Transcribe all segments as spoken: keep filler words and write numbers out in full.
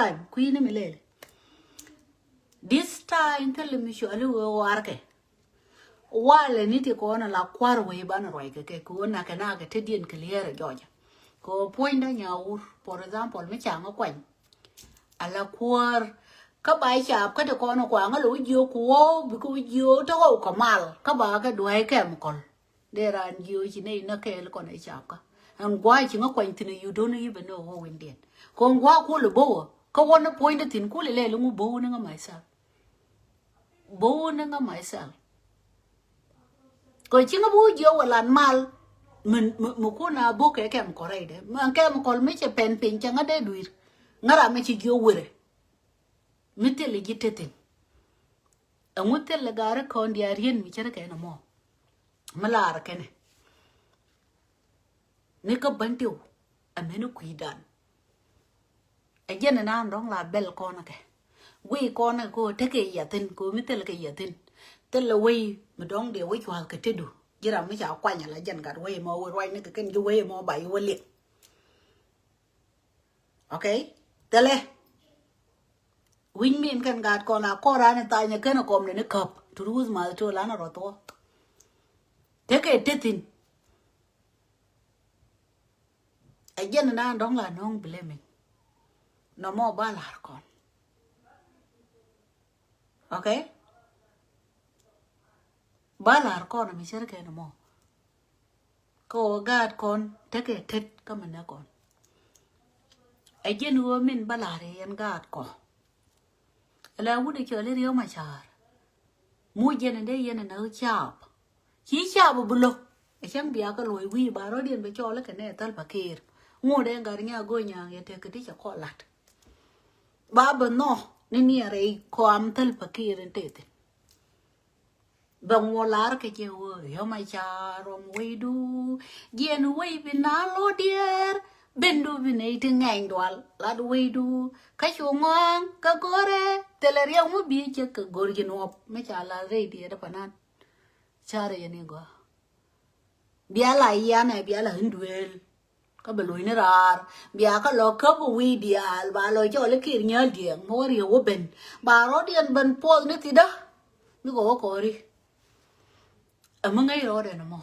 time kui̱ni mi lɛli. This time thil mi cuali wee warkɛ. Walɛ ni ti kɔn la kuar wee ban ruac kɛ kɛ kɛ wee nakɛ nakɛ te diɛn kɛ liɛɛrɛ jɔjɛ. Kɛ wee puɔ̱nydä nyawur, for example, mi caŋä kuany. Ala kuäär kä ba cap kä ti kɔn kuaŋä lɛ wä jiök kuɔ bikɛ wä jiök te wä kɛ mal kä ba kɛ dua̱a̱c kɛm kɔl. Dee raan jiök ci nɛy näk kɛɛl kɔn ɛ cap kä. Ɛn gua̱a̱c ci ŋä kuany thi̱n ɛ you don't even know wä wi̱ndiɛn. Kɔn gua̱a̱c kuɔl ɛ bo̱wä kä wä ni puɔ̱nydä thi̱n kulɛ lɛl iŋu bo̱wä ni ŋä myself. Bo̱wä ni ŋä myself. Kɛ ci ŋä bo̱wä jiök wä lan mal. Mi, mi, mi kun a bo̱k kɛ kɛm kɔrɛydɛ. Mi kɛm kɔl mi cɛ pɛn piny cɛ ŋä dee dui̱r. Ŋä ram mi ci jiök wërɛ. Mi thilɛ ji̱ te thi̱n. Ɛŋu thilɛ gaari kɔn diaal rien mi cärɛ kɛn ɛmɔ. Mi laar kɛnɛ. Ni kä bän tiw. Ɛmɛn kui̱dan. Ɛ jɛn ɛn an dɔ̱ŋ la bɛl kɔn kɛ. Wei kɔn kɛ ko tekɛ yathin ko mi thilɛ kɛ yathin. Thilɛ wei mi dɔ̱ŋ diɛ wei cua̱th kɛ tetdu. Ji̱ ram mi ca kuany ala jɛn gat wei mɔ wei ruacni kɛ kɛn ji̱ wei mɔ ba yi wä liŋ. Okay? Thilɛ. Wi̱ny min kɛn gaat kɔn a kɔr an in thany kɛn a kɔm ni ni käp. Tur wuth math to lan a rɔ thuɔ. Tekɛ tethin. A jɛn na dɔŋ la nɔŋ blaming. Nɔ mɔ ba lar kɔn. Okay? Ba lar kɔn mi cär kɛn mɔ. Kä wä gaat kɔn tekɛ tet kä mi nɛ kɔn. Ɛ jɛn ɣöö min ba la̱r yɛ yɛn gaat kɔ. Ala wut ɛ cɔl i̱ Riek Machar. Mu jɛn in dee yɛn in näk cap. Ci cap bi lo̱k. Ɛ cäŋ bia kä luɔ̱c wi̱i̱ ba rɔ̱diɛn bi cɔl ikɛ nɛ Salva Kiir. Ŋot ɛn gat nya go̱o̱ny nyaŋ yɛ tek kɛ ti cɛ kɔn la̱t. Ba bi nhɔk ni niɛɛr ɛ kɔam Salva Kiir in tethin. Bɛ ŋuɔ lar kɛ jɛ wee yɔmɛ ca rɔm weydu. Jiɛn wey bi na lo diɛɛr. Bendu bi ney ti ŋɛny dual lat weydu. Kä cu ŋɔaŋ kä go̱rɛ thilɛ riɛk mu bi cɛ kɛ go̱r ji̱ nuɔp mi ca lat rɛy diɛɛr dä panan. Carɛ yɛn i̱ gɔaa. Bia la yianɛ bia la in duel. Kä bɛ lo̱cni raar bia kä lɔ käp wi̱i̱ diaal ba lɔ cɔl i̱ Kiir Nyal Diɛŋ mi wä riek wä ben ba rɔ̱diɛn ben puɔth ni thidä. Mi kɔ wä kɔri. Ɛmɛ ŋäc rɔɔdɛ ni mɔ.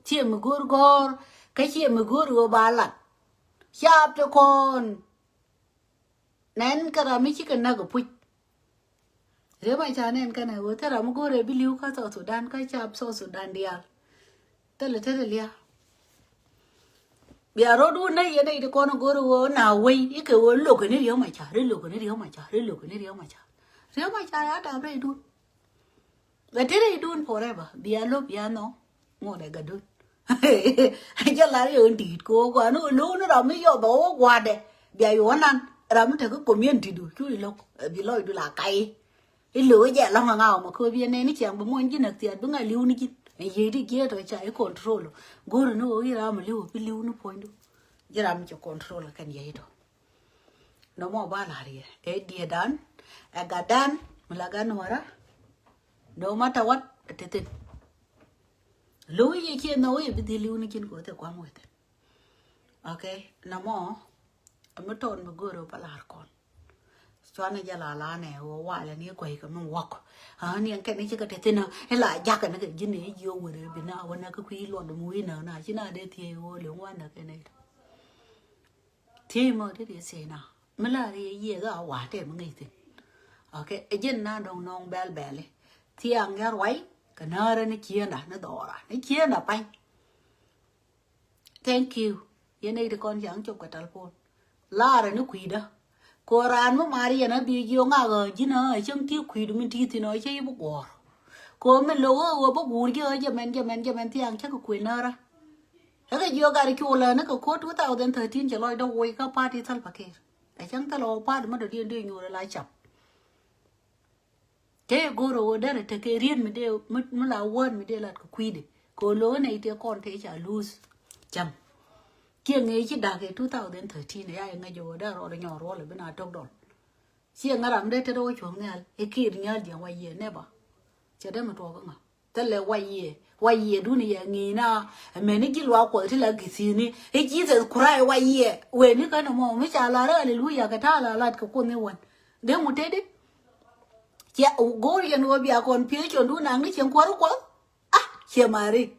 Ciɛ mi go̱o̱r gɔ̱r kä ciɛ mi go̱o̱r ɣöö ba lat. Cap ti kɔn. Nɛn kɛ ram mi cikɛ näk ɛ puc. Riek Machar nɛn kɛnɛ ɣöö thil ram mi go̱o̱rɛ bi li̱w kä South Sudan kä cap South Sudan diaal. Thilɛ tetdä lia̱a̱. Bia rɔ̱t wun nä yɛn nɛy ti kɔn go̱o̱rɛ ɣöö na wei ikɛ ɣöö lo̱kɛ ni Riek Machar, ri lo̱kɛ ni Riek Machar, ri lo̱kɛ ni Riek Machar. Riek Machar a dap rɛydun. Bɛ ti rɛydun forever bia lo̱p bia nhɔk. Ŋot ɛ gatdun. Jɛ lar yɛ ɣän di̱i̱t kɛ ɣöö gua̱a̱n ɣöö lo̱w ni ram mi yɔp bɛ ɣöö gua̱a̱dɛ bia yuɔ̱ɔ̱nan ram mi tekä community du cu ilo̱k. Bi lɔcdu la kac ilo̱k jɛ lɔ̱ŋ aŋa ɔmɔ kɛ ɣöö bi ɛ nɛy ni ciaŋ bi muɔ̱ny ji̱n ɛ thiaat bi ŋa̱ li̱w ni ji̱n. Ɛ yiey di jiɛɛt ɔ ca i̱ control. Go̱r ni ɣöö i̱ ram mi li̱w bi li̱w ni puɔ̱nydu. Ji̱ ram mi cɛ control kɛn yiey tɔ. Nɔmɔ ba la̱r yɛ ɛ diɛɛdan ɛ gatdan mi la gat nuɔ̱ra. No matter what ɛ tethin. Lo̱w yɛ ciɛ nhɔk yɛ bi dhil li̱w ni ji̱n kɛ wä thil kua̱m wethin. Okay, nɔmɔ mi tɔn mi go̱o̱r ɛ pa la̱r kɔn. Cuanɛ jɛ la lanɛ wä walɛ ni kuɛy kɛ mi wäk. Aa ni ɛn kɛn i̱ cikɛ tethin ɛ la jakɛ ni kɛ ji̱n ɛ ji̱ wä wër ɛ bi na wä na kä kui̱ luɔt mi wi̱i̱ na na ci na dee thiee wä lɛ ŋuan na kɛn ɛ. Thiec mɔ ti riɛ thiec na mi la riɛ yiëë ga wa tɛ mi ŋi̱i̱ thi̱n. Okay, ɛ ji̱n na dɔ̱ŋ nɔŋ bɛl bɛli thiaŋ ya ruay kɛ närä ni ciënda ni dhɔra ni ciënda pany. Thank you. Yɛn nɛy ti kɔn caŋ cop kɛ telephone. Larɛ ni kui̱dä. Ko raan mi mar yɛn a bi jiök ŋak ɣä ji̱n ɣä cäŋ ti kui̱du min ti thi̱n ɣä cä yi bi guɔ̱ɔ̱r. Ko min lo̱k ɣä ɣä bi guur ji̱ ɣä jɛ mɛn jɛ mɛn jɛ mɛn thiaŋ cä kɛ kui̱ närä. Ɛ kɛ jiök gat i̱ cu lä ni kɛ ko̱r two thousand thirteen cɛ lɔcdä woc kä party Salva Kiir. Ɛ cäŋ thilɛ wä party mi dɔ̱diɛn dee nyuur ɛ la cap. Tëë go̱r ɛ wä derɛ tekɛ riet mi dee mi la wäär mi dee lat kɛ kui̱dɛ kɛ wä lo̱k ɛ nɛy tëë kɔn tëë ca luuth. Cäŋ. Ciɛ ŋëë ci da̱k ɛ two thousand thirteen ɛ ya ɛ ŋäc ɛ wä derɛ rɔɔdɛ nyɔɔr ruɔl ɛ bi na tok dɔl. Ciɛ ŋäram dee tetdä wä cuɔ̱ŋ nhial ɛ Kiir Nyal Diɛŋ wa yiëë nɛba. Cɛ dee mi tuɔɔk kä ŋa. Thilɛ wa yiëë Wa yiëë duni yɛ ŋi̱i̱na. Mɛni ji̱ luaak Kuɔth ti la githini i̱ Jesus Christ wa yiëë. Weni kä nɔmɔ mi ca lar aleluya kɛ ta̱a̱ la lat kɛ Kuoth ni wän. Dee ŋu teti. Ciɛ go̱o̱r yɛn ɣöö bia kɔn pi̱eth cɔn dun naŋ ni cieŋ kuäär Kuɔth. Ah, ciɛ mari.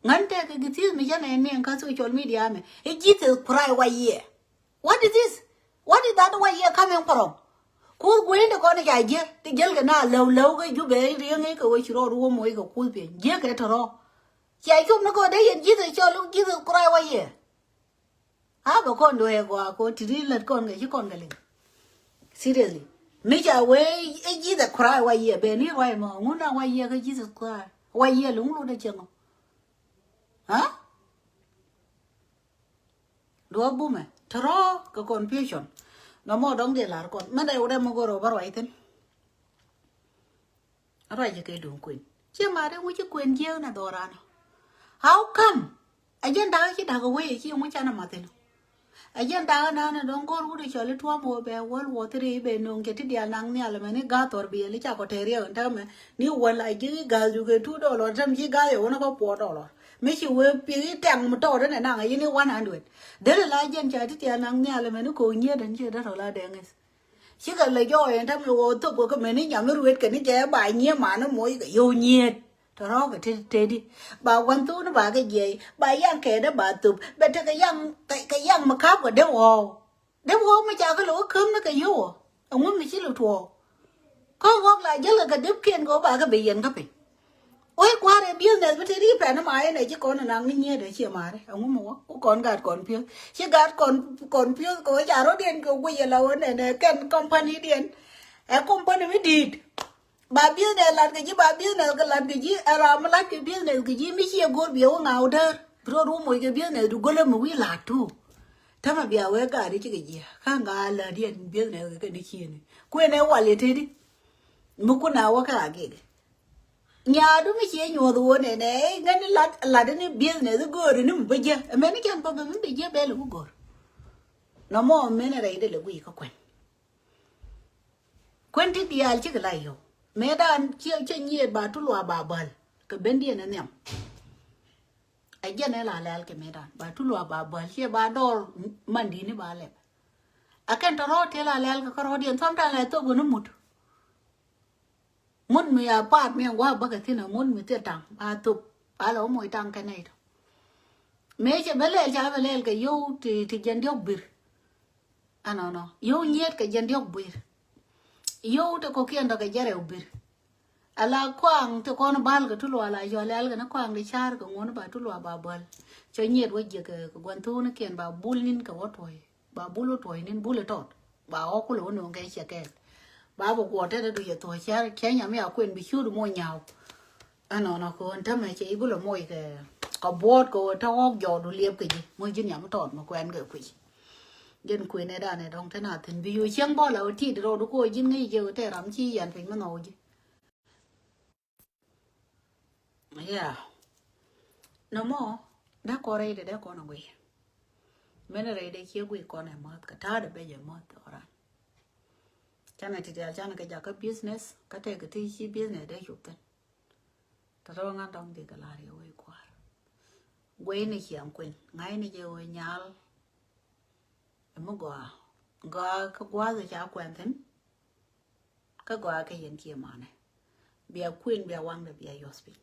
Ŋän tɛk kɛ githith mi jɛn ɛn ni ɛn kä social media mɛ i̱ Jesus Christ wa yiëë. What is this? What is that wa yiëë coming from? Kuth guey ti kɔn i̱ ca jiɛ ti jɛl kɛ na lɛw lɛw kɛ Jubɛ riɛŋ i̱ kɛ wec ci rɔɔd wä moc kɛ kuth piɛny jiɛ kɛ tɔrɔ. Cia cop ni kɔn dee yɛn Jesus cɔl i̱ Jesus Christ wa yiëë. A bɛ kɔn duee gɔaa kɔn ti ri lät kɔn kɛ ci kɔn kɛ liŋ. Seriously. Mi ca wee i̱ Jesus Christ wa yiëë bɛ ni ruac mɔ ŋun na wa yiëë kɛ Jesus Christ wa yiëë luŋ lut dee cieŋ ɔ. Ha? Duɔ̱ɔ̱p bumɛ tɔrɔ kɛ confusion. Nɔmɔ dɔ̱ŋ dee lar kɔn mɛn dee wut ɛmɔ go̱r ɔ bä ruac thi̱n. Ruac kɛ duŋ kuën ciɛ mat in wi̱ci kuën jiääk nɛ dhɔran ɔ. How come? Ɛ jɛn dakä ci dakä wee ci in wi̱c canɛ math in ɔ. Ɛ jɛn dakä nanɛ dɔ̱ŋ go̱r wut ɛ cɔl i̱ tuɔ̱m wä bɛ wäl wä thiri i̱ bɛ no̱o̱ŋ cɛ ti diaal naŋ nhial ɛmɛ ni ga̱a̱th thɔr biɛl i̱ cakɔ tɛɛr riɛk in täämɛ ni wäl a ji̱ i̱ ga̱a̱th jukɛ two dollar täämɛ ci ga̱a̱th yɛ wun ɛ kɔ four dollar. Mi ci wee pi̱i̱k i̱ tɛŋ mi tɔɔt in ɛ naŋ ɛ yin i̱ one hundred. Derɛ la jɛn ca ti diaal naŋ nhial ɛmɛ ni ko̱o̱k nyiet in ci dee tɔ la dɛŋ i̱th. Cikɛ lɛ jɔɔc ɛn täämɛ ɣöö thop kɛ kɛ meni nyam mi ruet kɛ ni jɛ ba nyiee man ni moc kɛ yio̱w nyiet. Tɔrɔ kɛ te tedi ba gua̱n thok ni ba kɛ jiɛc ba yaŋ kɛɛdɛ ba thop bɛ tekɛ yaŋ kɛ yaŋ mi ka̱p kɛ dee ɣɔw. Dee ɣɔw mi ca kɛ lo̱k kä käm ni kɛ yio̱w ɔ. Ɛŋu mi ci lɛ tuɔɔk. Kä ɣɔk la jäl kɛ kɛ depkiɛn kɛ ɣöö ba kɛ ben yɛn kä piny. Wec kua̱r ɛ business bi te ri pɛn ma ɛn ɛ ci kɔn naŋ ni nyiet ɛ ciɛ mari ɛŋu mi wä ku kɔn gat kɔn piöth ci gat kɔn kɔn piöth kɛ wec a rɔ̱diɛn kɛ guic ɛ la wä nɛnɛ kɛn company diɛn. Ɛ company mi di̱i̱t ba business lat kɛ ji̱ ba business kɛ lat kɛ ji̱ ɛ ram mi lat kɛ business kɛ ji̱ mi ciɛ go̱r biɛ wä ŋaw däär bi rot wä moc kɛ business du go̱lä mi wi̱i̱ lat tu. Tämɛ bia wee gat i̱ cikɛ jiɛ kä ŋa̱ lätdiɛn business kɛ kɛn i̱ ciëni kuënɛ wal yɛ teti. Mi kun a wä kä a gik. Nyaadu mi cie nyuɔth wä nɛnɛ ŋäni lat lat ni business i̱ gööri ni mi bä jɛ ɛmɛni kɛn bä bɛ mi bɛ jɛ bɛl i̱ wä göör. Nɔmɔ mɛn rɛy dee lɛ guiy kä kuɛn. Kuɛn ti diaal cikɛ la yio̱w mëë daan ciɛ cɛ nyiet ba tu luaa ba bäl kɛ bendiɛn ɛ nhiam. Ɛ jɛn ɛ la lɛl kɛ mëë daan ba tu luaa ba bäl ciɛ ba dɔɔr mandini ba lɛp. Ɛ kɛn tɔrɔ tëë la lɛl kɛ kärɔɔdiɛn thuɔ̱m ta̱a̱ lɛ thop wä ni mut. Ŋut mi a paat mi ɛn gua̱a̱k bäkɛ thi̱n ɛ ŋut mi thil taŋ ba thop ba lɛ wä moc taŋ kɛ nɛy tɔ. Mëë cɛ bä lɛl ca bä lɛl kɛ yio̱w ti ti jiɛn diɔ̱k bir. Ɛnɔnɔ yio̱w nyiet kɛ jiɛn diɔ̱k bir. Yio̱w ti kɔ̱kiɛn tɔ kɛ jiɛn rɛw bir. Ala kuaŋ ti kɔn bal kɛ tulual a yɔl lɛl kɛ ni kuaŋ ti car kɛ ŋuɔ̱n ba tulual ba bal. Cɔ nyiet wä jiɛ kɛ gua̱n thuunikiɛn ba bul nin kɛ wä tuɔ̱y. Ba bul wä tuɔ̱y nin bul itɔt ba ɣɔk kulɛ wä no̱o̱ŋ kɛ ciɛ kɛɛl. Ba bɛ guɔ̱t tɛt du yɛ thuɔ̱c cɛr cɛ nyam ya kuën bi ciöt mɔ nyaw. Ɛnɔnɔ kɛ ɣän tämɛ cɛ i̱ bi lɛ moc kɛ kɛ buɔ̱ɔ̱t kɛ ɣöö te ɣɔk jɔɔdu liɛp kɛ ji̱ moc ji̱n yam tɔɔt mɛ kuɛn kɛ kui̱. Ji̱n kuënɛ danɛ dɔ̱ŋ te na thi̱n bi yo̱o̱ cieŋ bɔl a ɣöö ti̱i̱t rɔɔdu kɛ ɣöö ji̱n ŋäc jɛ ɣöö te ram ci yɛn piny mi nhɔw ji̱. Yeah. Nɔmɔ dee kɔn rɛydɛ dee kɔn a guiy. Mɛn rɛydɛ ciɛ guiy kɔn ɛ mäth kɛ ta̱a̱dɛ bɛc ɛ mäth ɔran. Canɛ ti diaal canɛ kɛ jakä business kä tɛkɛ ti ci business dee cop thi̱n. Tɔ̱tɔ̱ ŋa̱n dɔ̱ŋ dikɛ la̱r yɛ wee kua̱r. Gueyni ciaŋ kuëny ŋa̱cni jɛ wee nyal. Ɛmɛ gɔaa gɔaa kä gua̱a̱th ca kuɛn thi̱n. Kä gɔaa kä yɛn ciɛ manɛ. Bia kuën bia waŋdɛ bia yuɔth piny.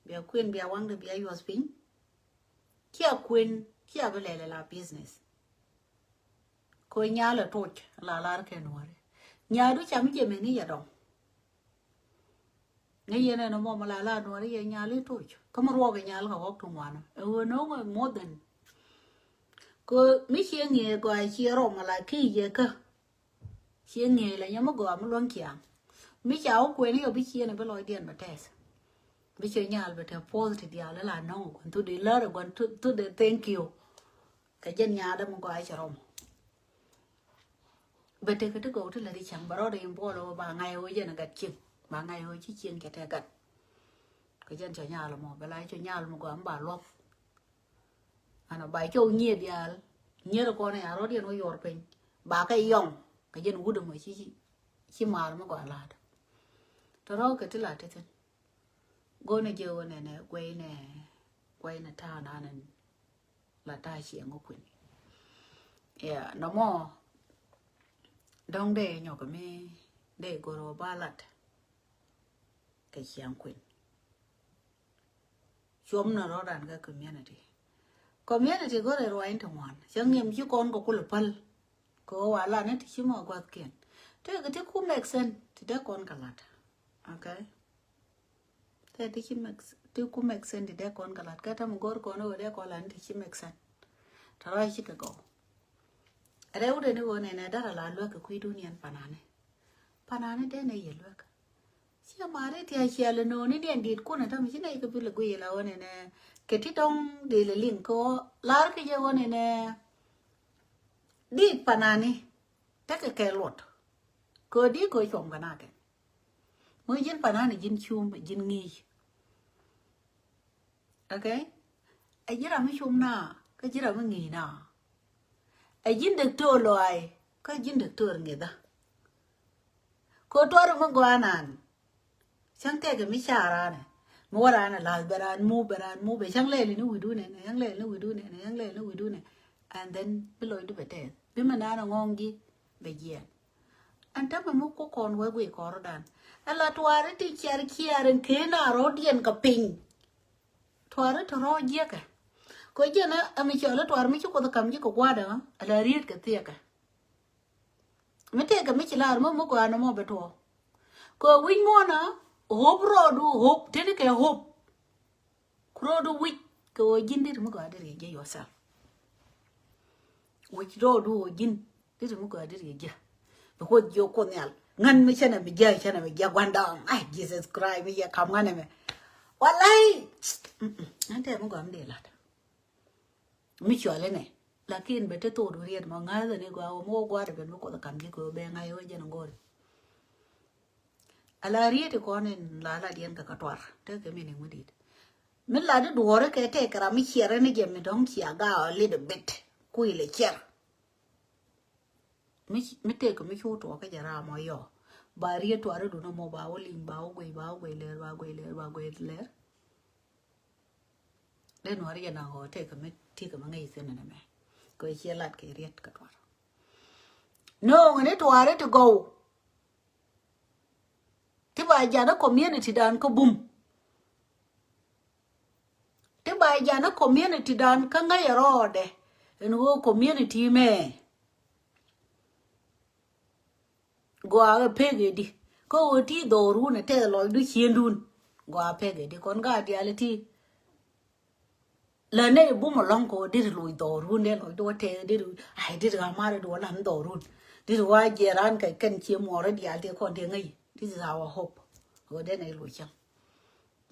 Bia kuën bia waŋdɛ bia yuɔth piny. Cia kuën cia bi lɛl la business. Ko nyal a toc la lar kɛ nuɔri. Nyadu cam jɛ meni ya dɔŋ. Ŋäc yɛn ɛn mɔ mi la la nuɔri yɛ nyal i toc kä mi ruɔk i nyal kɛ ɣɔk tuŋ wanɔ ɛ ɣöö no̱o̱ŋ ɛ more than. Ko mi cie ŋiɛ gɔaa cie rɔm ala ki yɛ kä. Cie ŋiɛ la nyɛ mi gɔaa mi luäŋ kiaŋ. Mi ca wä kuɛn yɔ bi cieen bi lɔcdiɛn bɛ tɛth. Bi cie nyal bɛ te puɔth ti diaal la nɔŋ gua̱n thut di lär gua̱n thut di thank you. Kɛ jɛn nyaadä mi gɔaa cɛ rɔm. Bɛ tekɛ ti gɔw ti lät i̱ cäŋ bɛ rɔɔdɛ in buɔl ɣöö ba ŋa̱c ɣöö jɛn ɛ gat cieŋ ba ŋa̱c ɣöö ci cieŋ cɛ tɛ gat. Kɛ jɛn cɛ nyal mɔ bɛ la cɛ nyal mi gɔaa mi ba luɔp. Ɛn ɔ ba cɔw nyiet diaal nyiet kɔn ɛ a rɔɔdiɛn wä yuɔr piny ba kɛ yɔŋ kɛ jɛn wut ɛmɔ ci ci maar mi gɔaa la̱a̱t. Tɔrɔ kɛ ti la ti thin. Go̱o̱nɛ jɛ wä nɛnɛ guɛy nɛ guɛy nɛ ta̱a̱ nanɛ la ta̱a̱ ciɛ ŋɔ kui̱n. Yeah, nɔmɔ dɔ̱ŋ dee nyɔk mi dee goro ba lat kɛ ciɛ ŋɔ kui̱n. Cuɔm ni rɔɔdan kä community. Community go̱rɛ ruac in ti ŋuan cä ŋiɛm ci kɔn kɛ kulɛ päl. Kɛ ɣöö wa lat ni ti ci mɔ gua̱thkiɛn. Tëëkɛ ti ku make sense ti dee kɔn kɛ lat. Okay. Tëë ti ci make ti ku make sense ti dee kɔn kɛ lat kä tɛm go̱r kɔn ɣöö dee kɔn lat ni ti ci make sense. Tɛ ruac ci kɛ gɔw. Rɛwdɛ ni ɣöö nɛnɛ dara la luäk kɛ kui̱dun yɛn panani. Panani dee nɛ yɛ luäk. Ciɛ mari ti a ciɛ lɛ nööni ni ɛn dit kunɛ tami ci nɛ ikɛ bil ɛ guiy la ɣöö nɛnɛ kɛ ti dɔŋ dee lɛ liŋ kɛ ɣöö lar kɛ jɛ ɣöö nɛnɛ dit panani. Tekɛ kɛ luɔt kɛ ɣöö di kɛ ɣöö cuɔm kɛ nakɛ. Mö ji̱n panani ji̱n cum ji̱n ŋi̱i̱c. Okay. Ɛ ji̱ ram mi cum na kä ji̱ ram mi ŋi̱i̱c na. Ɛ ji̱n däktöör lɔaac kä ji̱n däktöör ŋi̱thä. Kɛ tuɔr mi gɔaa nan. Cäŋ tɛkɛ mi ca ranɛ mi wä ranɛ la̱th bɛ ran mu bɛ ran mu bɛ cäŋ lɛɛli ni wi̱dunɛ nɛ cäŋ lɛɛli ni wi̱dunɛ nɛ cäŋ lɛɛli ni wi̱dunɛ. And then bi lɔcdu bɛ tɛth bi mi nan ɛ ŋɔ̱ŋ ji̱ bɛ jiɛɛn. Ɛn tämɛ mi ku kɔn wee guiy kɔrdan. Ɛn la tuari ti ciar ciar in kee na rɔ̱diɛn kɛ piny. Tuari ti rɔ̱ jiɛkɛ kɛ jiɛn ɛ mi cɔl ɛ tuari mi ci kuoth kam ji̱ kɛ gua̱dɛ ɛ la riet kɛ thiɛkɛ. Mi tëëkɛ mi ci lar mi mi gɔaa ni mɔ bɛ tuɔɔk. Kɛ wi̱c muɔ̱nä hope rɔɔdu hope tini kɛ hope. Ku rɔɔdu wi̱c kɛ ɣöö ji̱n dit mi gɔaa dit riɛc jɛ yourself. Wi̱c rɔɔdu ɣöö ji̱n dit mi gɔaa dit riɛc jɛ. Because jiök Kuoth Nhial ŋän mi cänɛ mi jiäk cänɛ mi jiäk gua̱n dɔ̱ŋ. Ai Jesus Christ mi yɛ kam ŋän ɛmɛ. Walai. Ŋän tɛɛ mi gɔaa mi dee la̱t. Mi cuali nɛ lakin bɛ te thok du riet mɔ ŋa̱th ni gua wä mɔ gua̱dɛ ben mi Kuoth kam ji̱ kɛ wä bɛ ŋa̱c wä jɛn ŋo̱ri. Ala riet i kɔn in la la diɛn kɛ kɛ tuar te kɛ mi ni ŋudit. Mi la di duɔri kɛ te kɛ ram mi ciɛrɛ ni jɛ mi dɔ̱ŋ cia ga a little bit. Kui̱ lɛ ciɛr. Mi, mi tëëk mi cu tuɔɔk kä jɛ ram ɔ yɔ. Ba riet tuari dun ɔmɔ ba wä liŋ ba wä guey ba wä guey lɛr ba guey lɛr ba guey lɛr. Den wari jɛ na ɣɔɔ tëëk mi tëëk mi ŋäc thin ni mɛ. Kɛ ciɛ lat kɛ riet kɛ tuar. No̱o̱ŋ ni tuari ti gɔw. Ti ba jana community dan kä bum. Ti ba jana community dan kä ŋäc rɔɔdɛ. Ɛn ɣöö community mɛ. Gɔaa ɛ pek ɛ di kä ɣöö ti dhɔrun ɛ tɛth lɔcdu ciendun. Gɔaa pek ɛ di kɔn gaa diali ti. La ne bum alɔŋ kɔ diri loc dhɔrun dee lɔcdu wä tɛth diri ai diri ɣamari du wä lan dhɔrun. Diri wa jiɛran kɛ kɛn cie muɔrɛ dial ti kɔn dee ŋäc. This is our hope. Ɣöö dee nɛ loc cäŋ.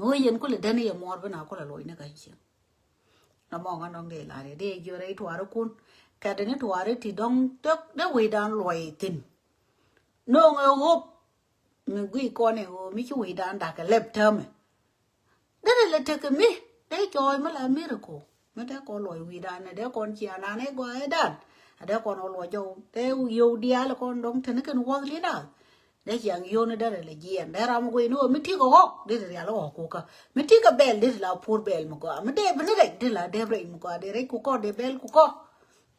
Ɣöö yɛn kulɛ däni yɛ muɔr bi na kulɛ loc ni kɛ cieŋ. Na mɔŋ a nɔŋ dee lar yɛ dee jiɔ rɛy tuari kun kɛt ni tuari ti dɔŋ dee wi̱i̱dan luɔy thin. No̱o̱ŋ ɛ hope mi guiy kɔn ɛ ɣöö mi ci wi̱i̱dan da̱k ɛ lɛp täämɛ. Derɛ lɛ tekɛ mi dee cɔɔc mi la miracle mi dee kɔn luɔc wi̱i̱dan ɛ dee kɔn cia nan ɛ gɔaa ɛ dan. Ɛ dee kɔn ɔ luɔc jɔw dee yio̱w diaal ɛ kɔn dɔ̱ŋ teni kɛn wuɔth li naath. Dee ciaŋ yio̱w ni derɛ lɛ jiɛɛn dee ram guiy ni ɣöö mi ti̱i̱ kɛ ɣɔk dee ti rial ɣɔk kukä mi ti̱i̱ kɛ bɛl dee ti la puur bɛl mi gɔaa mi dee bi ni rɛc dee la dee rɛc mi gɔaa dee rɛc kukɔ dee bɛl kukɔ.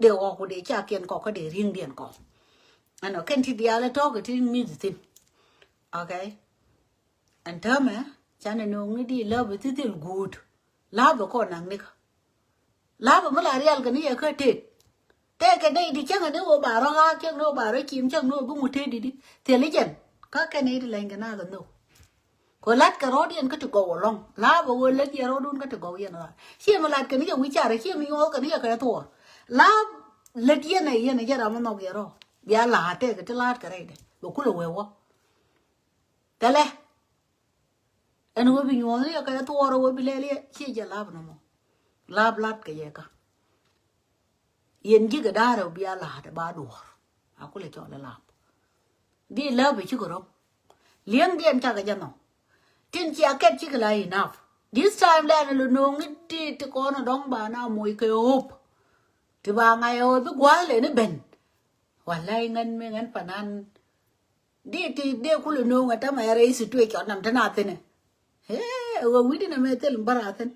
Dee ɣɔk ku dee ca kiɛn kɔk kä dee ri̱ŋ diɛn kɔk. Ɛnɔ kɛn ti diaal ɛ tɔ̱ɔ̱k ɛ ti mi̱th thi̱n. Okay. Ɛn täämɛ canɛ no̱o̱ŋni di läpɛ thithil guut. Läpɛ kɔn naŋ nikä. Läpɛ mi la rial kɛ ni yɛ kä tet. Tɛkɛ nɛy di cäŋɛ ni wä ba rɔ ɣaak cäŋ ni wä ba rɔ cim cäŋ ni wä bi ŋut tet di di thil i̱ jɛn. Kä kɛ nɛy di lɛny kɛ nath kɛ nhök. Kɛ lat kɛ rɔɔd yɛn kä ti gɔw ɛlɔ̱ŋ läpɛ wä lät yɛ rɔɔdun kä ti gɔw yɛn ɣaak ciɛ mi lat kɛ ni yɛ wi̱c carɛ ciɛ mi nyuɔth kɛ ni yɛ kɛ thuɔɔr. Läp lät yɛn ɛ yɛn ɛ jɛ ram mi nhɔk yɛ rɔ bia la̱a̱t tɛkɛ ti la̱a̱t kɛ rɛydɛ bɛ kulɛ wee wä. Tɛlɛ ɛn ɣöö bi nyuɔ̱ɔ̱n riɛk kɛ thuɔɔr ɣöö bi lɛl yɛ ciɛ jɛ lap nɔmɔ. Lap lat kɛ yɛ kä yɛn ji̱ kɛ da̱a̱r ɛ bia la̱a̱t ɛ ba duɔ̱ɔ̱r. A kulɛ cɔl ɛ lap di lap ɛ cikɛ rɔ̱ŋ. Li̱eŋdiɛn cakɛ jɛ nhɔk tin cia kɛt cikɛ la enough. This time lɛn ɛ lɛ no̱o̱ŋ ni ti ti kɔn ɛ dɔ̱ŋ ba na moc kɛ hope. Ti ba ŋa̱c ɛ ɣöö bi gua̱a̱th lɛ ni ben. Walay ŋän mi ŋän panan. Di ti dee kulɛ no̱o̱ŋ ɛ tämɛ rɛy situation nam te na thi̱n ɛ. Ɛ ɣöö wi̱cdɛ nɛ mɛ thil bär a thi̱n.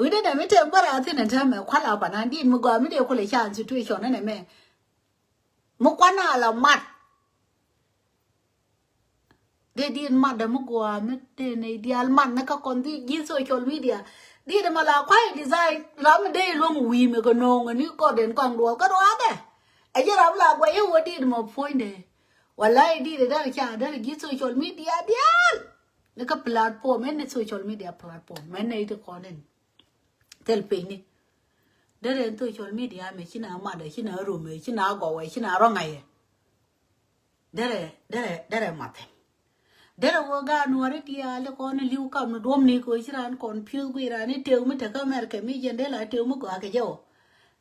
Wi̱cdɛ nɛ mi te bär a thi̱n ɛ tämɛ kual a panan di mi gɔaa mi dee kulɛ can situation nɛ mɛ. Mi kuan a la mat. Dee diit mat dɛ mi gɔaa mi dee nɛy diaal mat ni kä kɔn di ji̱ social media. Diit ma la kuay design ram mi dee luɔ̱ŋ wi̱i̱ mi kɛ no̱o̱ŋ ni kɔn den kɔn duɔl kä ruaadɛ. Ɛ jɛ ram la guay i̱ wä diit ma puɔ̱ny dee. Wala i̱ diit dee ca dee ji̱ social media diaal. Ni kä platform ɛn ni social media platform mɛn nɛy ti kɔn in. Thil piny ni. Derɛ in social media mɛ ci na madɛ ci na romɛ ci na gɔwɛ ci na rɔŋayɛ. Derɛ derɛ derɛ mathɛ. Derɛ wä gaat nuɔri diaal kɔn li̱w kam ni duɔm ni kɛ ci ran confuse guic ran ni tëw mi tekɛ America mi jɛn dee la tëw mi gɔaa kɛ jɛ wä.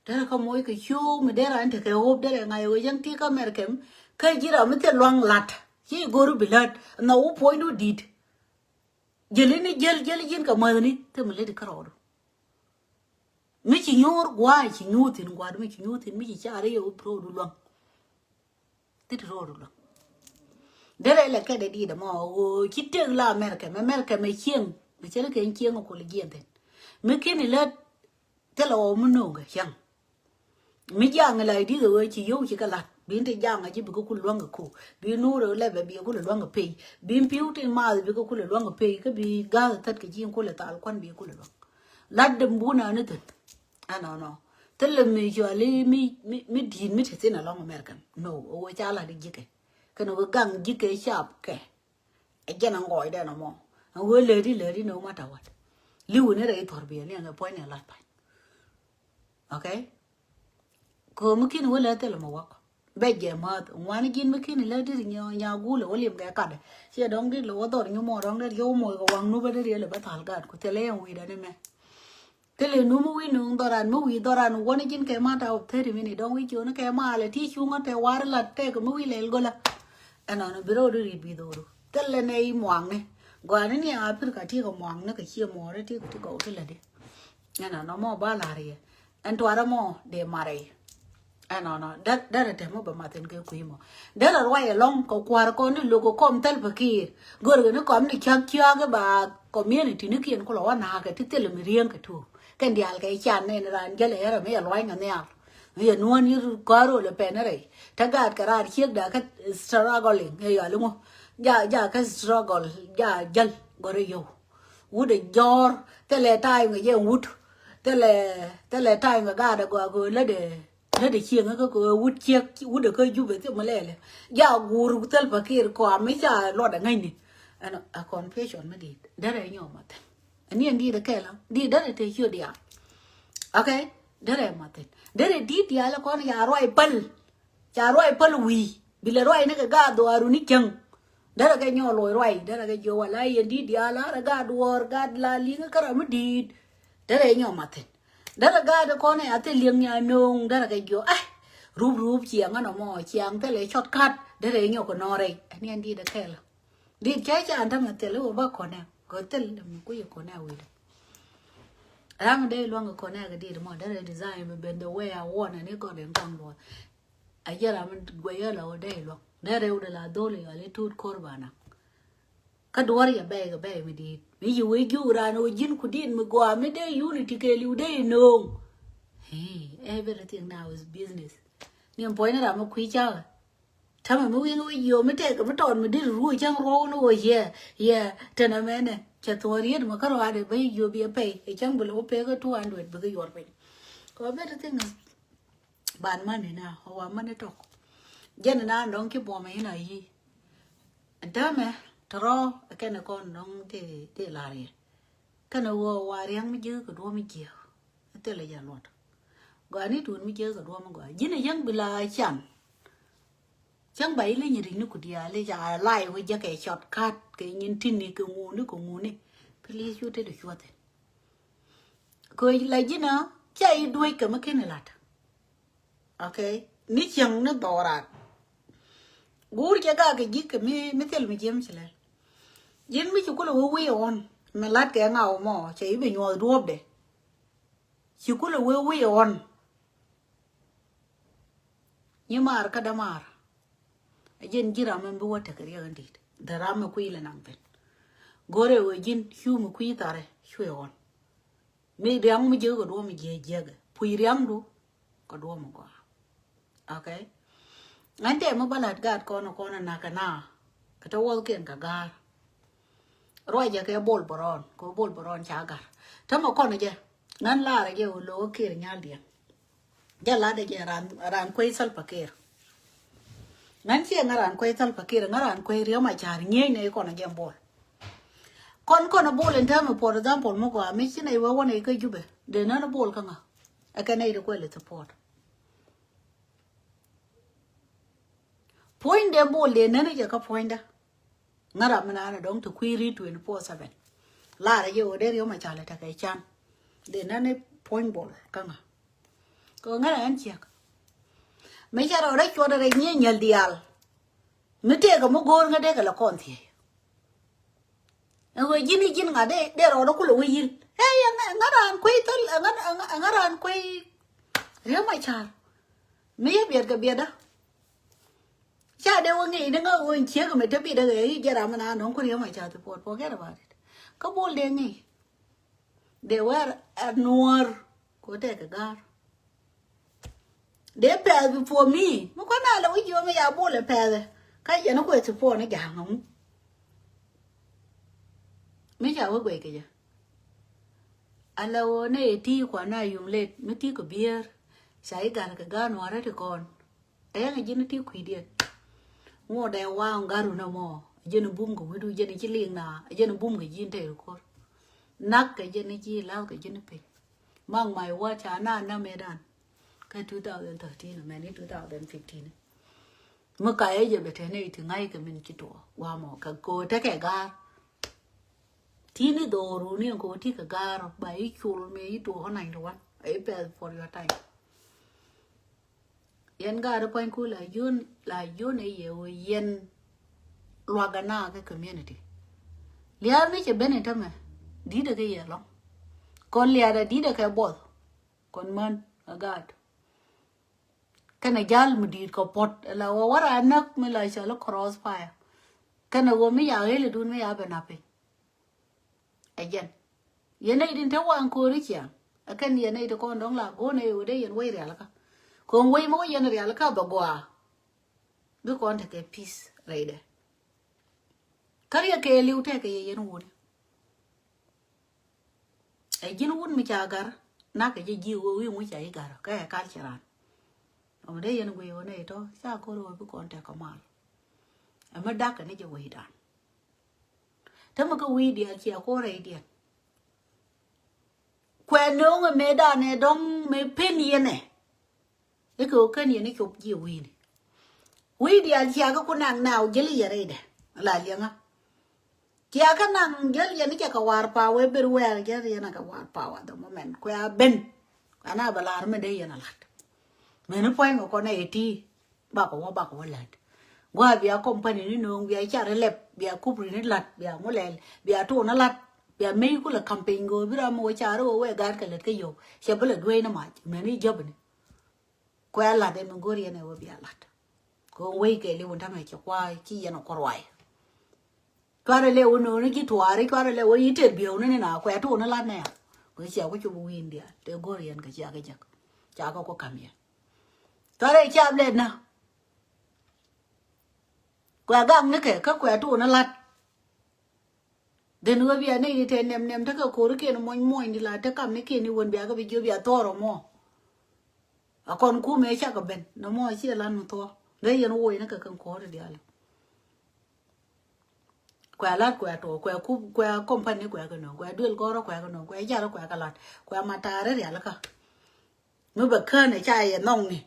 Derɛ kä moc kɛ ciöw mi dee ran tekɛ hope derɛ ŋa̱c wä jɛn ti kä America mi kä ji̱ ram mi thil luaŋ lat ci go̱r bi lät nhɔk wä puɔ̱nydu di̱t. Jäli ni jäl jäl ji̱n kɛ mäthni thil mi lät kärɔɔdu. Mi ci nyuur gua̱a̱ ci nyuur thi̱n gua̱a̱du mi ci nyuur thi̱n mi ci ca̱r i̱ yɛ wä bi ro̱o̱du luaŋ. Thit ro̱o̱du luaŋ. Derɛ lɛ kɛt ɛ di̱i̱t ɛmɔ ɣöö ci tëk la America mɛ America mɛ cieŋ mɛ cɛ lɛ kɛn cieŋ ɛ kol jiɛn thi̱n. Mi ki̱n ilät thilɛ ɣɔw mi no̱o̱ŋ kɛ cäŋ. Mi ja̱a̱ŋ la i̱ di̱th ɛ ɣöö ci yio̱w ci kɛ la̱t bi in te ja̱a̱ŋ a ji̱ bikɛ kul luäŋ kɛ ko̱o̱k bi in nuur ɛ lɛpɛ bi kul luäŋ kɛ pey bi in pi̱w tin maath bikɛ kul luäŋ kɛ pey kä bi ga̱a̱th thät kɛ ji̱ in kul ɛ thal kuan bi kul luäŋ. La̱t däm bun ani thi̱n. Ɛnɔnɔ thilɛ mi cuali mi mi mi di̱i̱t mi te thin alɔŋ American no ɛ ɣöö ca la̱t i̱ ji̱kɛ kɛn ɣöö gaŋ ji̱kɛ cap kɛ. Ɛ jɛn a ŋɔɔcdɛ nɔmɔ. Ɛn wee leti leti no matter what. Liwi ni rɛy thɔr biɛ ni ɛŋɛ puɔ̱ny ni lat pa̱ny. Okay. Komi kin wee lɛ thil mɛ wak. Bɛ jɛ math ŋuani jin mi kin lɛ dit nya gulɛ wä lim kɛ katdɛ. Ciɛ dɔŋ dit lɛ wä dhɔr nyumɔ dɔŋ dit yɛ wä moc kɛ waŋ nupä dit yɛ lɛ bä thal gat ku thilɛ yɛ wi̱i̱dɛ ni mɛ. Thilɛ nu mi wi̱i̱ nuŋ dhɔran mi wi̱i̱ dhɔran wäni ji̱n kɛ ma ta wä thirty minute dɔ̱ŋ wi̱i̱ ciöni kɛ ma alɛ ti cuŋä tɛ war lat tɛk mi wi̱i̱ lɛl go̱lä. Ɛnɔnɔ bi rɔɔdu ri bi dhoru thilɛ nɛ i̱ muaŋni. Gɔani ni a pir ka ti kɛ muaŋni kɛ ciɛ muɔɔri ti kɛ ti gɔw ti lɛ di. Ɛnɔnɔ mɔ ba la̱r yɛ ɛn tuarɛ mɔ dee marɛ yɛ. Ɛnɔnɔ derɛ tɛmɔ bɛ mathin kɛ kui̱ mɔ. Derɛ ruac ɛlɔŋ kɛ kua̱r kɔn ni lo̱k kɛ kɔm thil pekir. Görkɛ ni kɔm ni cak ciakä ba community ni kiɛn kulɔ wä na̱a̱kɛ ti thil mi riäŋ kɛ tuuk kɛn diaal kɛ can nɛn raan jälɛ yɛrɛ mi yɛ lua̱ny kɛ nhial. Mi yɛ nuɔ̱n yi kɔa̱r rol ɛ pɛn rɛy te gaat kɛ raar ciek dakä struggling ɛ yɔal iŋu. Ja ja kä struggle ja jäl gɔrɛ yio̱w. Wut ɛ jɔ̱ɔ̱r thilɛ ta̱a̱y ŋɛ jɛ wut. Thilɛ thilɛ ta̱a̱y ŋɛ gaat ɛ gɔaa kɛ lätdɛ lätdɛ cieŋ kä kɛ wut ciek wut ɛ kä jupɛ thim lɛlɛ. Ja guur thil pakir kɔam mi ca luɔt ɛ ŋäcni. Ɛn a confession mi di̱i̱t derɛ nyɔm a thil. Ɛn yɛn di̱i̱t ɛ kɛl a di̱i̱t derɛ te ciö diaal. Okay. Derɛ ma thil derɛ di̱i̱t diaal ɛ kɔn ya ruac päl. Ca ruac päl wi̱i̱ bi lɛ ruac ni kɛ gaat dhuaaru ni cäŋ. Derɛ kɛ nyɔɔl loc ruac derɛ kɛ jiö wala yɛn di̱t diaal a rɛ gaat duɔɔr gaat la li̱ŋ kä ram mi di̱i̱t. Derɛ nyɔɔl ma thi̱n derɛ gaat kɔn ɛ a thil li̱ŋ nya no̱o̱ŋ derɛ kɛ jiö a rup rup ciɛŋ ɛn ɔmɔ ciɛŋ thilɛ cɔt kat derɛ nyɔk kɛ nɔɔrɛ. Ɛn yɛn di̱t ɛ kɛl di̱t cä ca ɛn tämɛ thil iwä ba kɔnɛ kɛ thil mi kui̱ kɔnɛ wi̱i̱dɛ. Ram dee luaŋ kɛ kɔnɛ kɛ di̱t mɔ derɛ design bi ben the way I want ɛn i̱ gɔt ɛn kɔŋ luɔth. A jɛ ram mi guɛy ɛ la wä dee luɔk dee rɛw de la dhol yɔl i̱ tuut ko̱r ba naŋ. Kä duɔ̱r yɛ bɛy kɛ bɛy mi di̱i̱t mi ci wee jiök raan wä ji̱n ku di̱i̱t mi gɔaa mi dee unity kɛ li̱w dee inööŋ. Hey, everything now is business. Ni ɛn puɔ̱ny ni ram mi kui̱ cakɛ. Tämɛ mi wi̱i̱ ŋä wi̱i̱ yio̱o̱ mi tɛk mi tɔɔt mi di̱t ruuc cäŋ ruɔk ni wä yɛ yɛ. Tɛn ɛmɛnɛ cɛ thuɔ̱ɔ̱r yet mi kä ruaadɛ bä yio̱o̱ bi ɛ pɛy ɛ cäŋ bi lɛ wä pek kä two hundred bikɛ yuɔr piny. Kɛ wä bɛ ti thiŋ. Ban mani na wa mani tɔk. Jɛn na nɔŋ ki buɔmɛ ina yi. Dämɛ tɔrɔ kɛnɛ kɔn nɔŋ ti ti lar yɛ. Kɛnɛ wä wa riaŋ mi jiäk kɛ duɔm mi jiäk. Thilɛ jɛ luɔt. Gɔaa ni tun mi jiäk kɛ duɔm mi gɔaa ji̱n a yäŋ bi la can. Cäŋ ba ili nyi ri̱c ni ku diaal i̱ ca lai wä jɛ kɛ cɔt kat kɛ nyin tini kɛ ŋuni kɛ ŋuni. Please cu te di cuɔthi. Kɛ la ji̱n a ca i̱ duec kɛ mi ken ilat. Okay. Ni cieŋ ni dhɔrat. Guur cɛ gak kɛ ji̱ kɛ mi mi thil mi jiɛm ci lɛl. Ji̱n mi ci kulɛ wee wi̱i̱ ɣɔn mi lat kɛ ŋaw mɔ cɛ i̱ bi nyuɔth duɔ̱ɔ̱pdɛ. Ci kulɛ wee wi̱i̱ ɣɔn. Nyi maar kä dämaar. Ɛ jɛn ji̱ ram ɛn bi wä tekɛ riɛk in di̱i̱t. The ram mi kui̱ lɛ naŋ ben. Go̱rɛ wee ji̱n cu mi kui̱ tharɛ cuɛ ɣɔn. Mi riaŋ mi jiäk kɛ duɔ̱ɔ̱m mi jiäk jiäk. Pui̱ riaŋdu kɛ duɔ̱ɔ̱m mi gɔaa. Okay. Ŋän tɛ mi bä la̱t gaat kɔn kɔn nak kɛ na. Kɛ te wuɔth kiɛn kɛ ga̱a̱r. Ruacɛ kɛ Bol Bärɔn kɛ Bol Bärɔn ca ga̱r. Te mi kɔn jɛ ŋän laarɛ jɛ wä lo̱k kir nyal diɛn. Jɛ lat jɛ ran, ran kuey Salva Kiir. Ŋän ciɛ ŋä ran kuey Salva Kiir, ŋä ran kuey Riek Machar, nyieny nɛ kɔn jɛ Bol. Kɔn kɔn Bol in term, for example, mi gɔaa mi ci nɛ wee wä nɛ kä Jubɛ. Dee nän Bol kä ŋä. Ɛ kɛ nɛ di kuɛl support. Puɔ̱ny dee Bol dee nän jɛ kä puɔ̱nydä. Ŋä ram mi naan dɔ̱ŋ ti kui̱ ri̱t twenty four seven. Laarɛ jɛ wä dee Riek Machar tekɛ can. Dee nän puɔ̱ny Bol kä ŋä. Kɛ ŋä ran ciɛk. Mi ca rɔ rɛ cuɔt rɛ nyieny nyäl diaal. Mi tëëkɛ mi go̱o̱r ŋä dee kɛ lɛ kɔn thiey. Ɛn ɣöö ji̱n i̱ ji̱n ŋa̱ dee, dee rɔɔdɛ kulɛ wä yi̱l. Ɛ, ɛ, ŋa̱, ŋa̱ raan kuey thil, ɛ, ŋa̱, ɛ, ŋa̱, ɛ, ŋa̱ raan kuey Riek Machar. Mi yɛ biɛt kɛ biɛtdä. Ca dee wä ŋi̱i̱c ni ŋa̱ ɣöö in ciek mi te biɛtdä kɛ i̱ jɛ ram mi naan nɔŋ ku Riek Machar ti puɔt, forget about it. Kä Bol dee ŋi̱i̱c. Dee wɛr ɛ nuɔ̱ɔ̱r kɛ wä tɛk kɛ ga̱a̱r. Dee pɛth before me. Mi kuan a lɛ wi̱c jiɔ mi ya Bol ɛ pɛth ɛ. Ka yɛn kuɛ support ni ja̱a̱ŋ ɛŋu. Mi ca wä guɛc kɛ jɛ. A lɛ wä nɛ yɛ ti kuan a yum let mi ti kɛ bier. Ca i̱ gat kɛ ga̱a̱r nuɔ̱ɔ̱rä ti kɔn. Ɛ yɛn a ji̱n ti kui̱diɛn. Ŋuɔt ɛ waŋ ga̱a̱r wun ɛmɔ. A ji̱n bum kɛ wi̱du, ji̱n ci liŋ na. A ji̱n bum kɛ ji̱n te rikor. Nak kɛ ji̱n ci lath kɛ ji̱n piny. Mark my word, ca na na medan. Kä two thousand thirteen mɛn i̱ two thousand fifteen. Mi ka ɛ jɛ bɛ te nɛ iti ŋa̱c kɛ min ci tuɔ. Wa mɔ kɛ ko te kɛ ga̱a̱r. Ti ni dhoru ni ko ti kɛ ga̱a̱r ba i̱ cul mi i̱ tuɔ nine to one. I̱ pɛth for your time. Yɛn gaat pua̱nyku la yun, la yun ɛ yɛ wä yɛn luak ana kɛ community. Liaar ni cɛ ben in tämɛ di̱t ɛ kɛ yɛ lɔŋ. Kɔn liaar ɛ di̱t ɛ kɛ buɔth. Kɔn män ɛ gaat. Kɛnɛ jal mi di̱i̱t kɛ puɔt la wä wara näk mi la cɔl i̱ cross fire. Kɛnɛ wä mi ya ɣel idun mi ya ben a piny. Ɛ jɛn. Yɛn nɛy tin te waŋ ko̱ri ciaŋ. Ɛ kɛn yɛn nɛy ti kɔn dɔ̱ŋ la go̱o̱r nɛy wä dee yɛn wec rialikä. Ko̱ŋ wec mi wä yɛn rialikä bɛ gɔaa. Bi kɔn tekɛ peace rɛydɛ. Kä riɛk kɛɛliw tekɛ yɛ yɛn wuni. Ɛ ji̱n wut mi ca gar. Nak kɛ jɛ ji̱ wä wi̱i̱ ŋuc ca i̱ gar. Kä ɛ kal ci ran. Ɔmɔ dee yɛn guiy wä nɛy tɔ ca ko̱r wä bi kɔn tekɛ mal. Ɛ mi dak kɛ ni jɛ wecdan. Tämɛ kä wi̱i̱ diaal cia kuɔrɛ i̱ diɛn. Kuɛ no̱o̱ŋ ɛ mëëdan ɛ dɔ̱ŋ mëë pen yɛn ɛ. I̱ kɛ ɣöö kän yɛn i̱ cop jiɛ wi̱i̱ni. Wi̱i̱ diaal cia kä ku naŋ naaw jäli yɛ rɛydɛ. La liɛŋä. Cia kä naŋ jäli yɛn i̱ cɛ kɛ war pa̱a̱ wee ber wɛɛr jäli yɛn a kɛ war pa̱a̱ at the moment. Kuɛ a ben. Ana bɛ lar mi dee yɛn a la̱t. Meni puɔ̱ny kɛ kɔn ɛ iti. Bakɔ wä, bakɔ wä la̱t. Gua̱a̱ bia company ni no̱o̱ŋ, bia car ilɛp, bia kupri ni la̱t, bia ŋulɛl, bia tuun ni la̱t, bia mey kulɛ campaign go̱o̱r bi ram mi wä car iwä wee gaat kɛ lät kä yio̱w. Cɛ bi lɛ dueec ni mac meni jäpni. Kuɛ la̱t ɛn mi go̱o̱r yɛn ɛ wä bia la̱t. Kɛ wec kɛ liw in tämɛ cɛ kua̱ ci yɛn ɛ kuɔr wa̱a̱. Cuarɛ lɛ wä no̱o̱ŋ ni ji̱ tuaari, cuarɛ lɛ wä yi̱ tëë biäwni ni na kuɛ tuun ni la̱t nɛ. Kɛ cia ku cop wi̱i̱n diaal tëë go̱o̱r yɛn kɛ cia kɛ jek. Ca kɛ ku ka̱m yɛn. Cuarɛ cap lɛ na. Kuɛ gak ni kɛ kä kuɛ tuun ni la̱t. Dhen ɣöö bia nɛy ti te nɛm nɛm tekɛ ko̱rikiɛn muɔ̱ny muɔ̱ny di la te kamnikiɛn i̱ wän bia kɛ bi jiö bia thɔɔr ɔmɔ. A kɔn kumɛ cakɛ ben nɔmɔ ciɛ lan mi thuɔ̱k. Dee yɛn woc ni kɛ kɛn ko̱ri diaal. Kuɛ lat kuɛ tuɔɔk kuɛ kup kuɛ company kuɛ kɛ nöŋ kuɛ duel gɔrɔ kuɛ kɛ nöŋ kuɛ jarɔ kuɛ kɛ lat kuɛ mataari rialikä. Mi bɛ kään ɛ ca yɛ nhɔkni